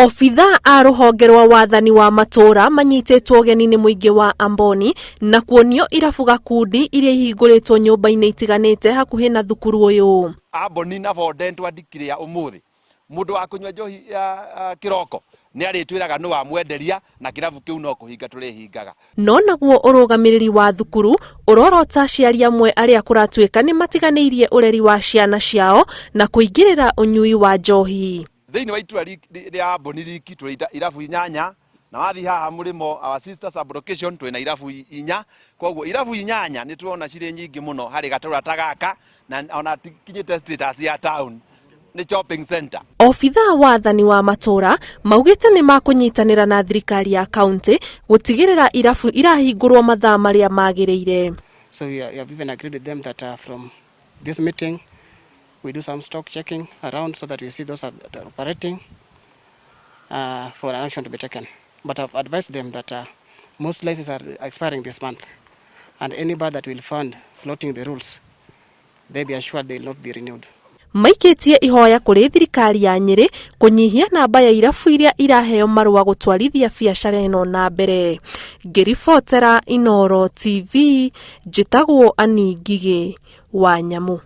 Obithaa a rũhonge rwa wathani wa matũũra manyitĩtwo ũgeni nĩ mũingĩ wa Amboni na kuonio irabu gakundi iria ihingũrĩtwo nyũmba-inĩ itiganĩte hakuhĩ na thukuru ũyũ. Amboni na Bonde twandikire ũmũthĩ mũndũ wa kũnyua njohi ya kĩroko nĩ arĩtwĩraga nĩ wamwenderia na kĩrabu kĩu no kũhinga tũrĩhingaga. No naguo ũrũgamĩrĩri wa thukuru ũrorota aciari amwe arĩa kũratuĩka nĩ matiganĩirie ũreri wa ciana ciao na kũingĩrĩra ũnyui wa njohi. Thĩinĩ wa itura rĩa Amboni riki twĩ irabu inyanya na wathiĩ haha mũrĩmo our sister sub location twĩna irabu inya, koguo irabu inyanya nĩ tũrona cirĩ nyingĩ mũno harĩ gatũra ta gaka na ona tikinyĩte status ya town nĩ shopping center. Obithaa wathani wa matũra maugĩte nĩ makũnyitanĩra na thirikari ya kaunti gũtigĩrĩra irabu irahingũrwo mathaa marĩa magĩrĩire. So we have even agreed with them that from this meeting we do some stock checking around so that we see those that are operating for an action to be taken. But I've advised them that most licenses are expiring this month, and any bar that will find floating the rules, they be assured they will not be renewed. Maikĩtie ihoya kũrĩ thirikari ya Nyĩrĩ kũnyihia namba ya irabu iria iraheo marũa gũtwarithia biacara ĩno na mbere. Ngĩribotera Inooro TV, njĩtagwo Annie Ngigĩ wa Nyamu.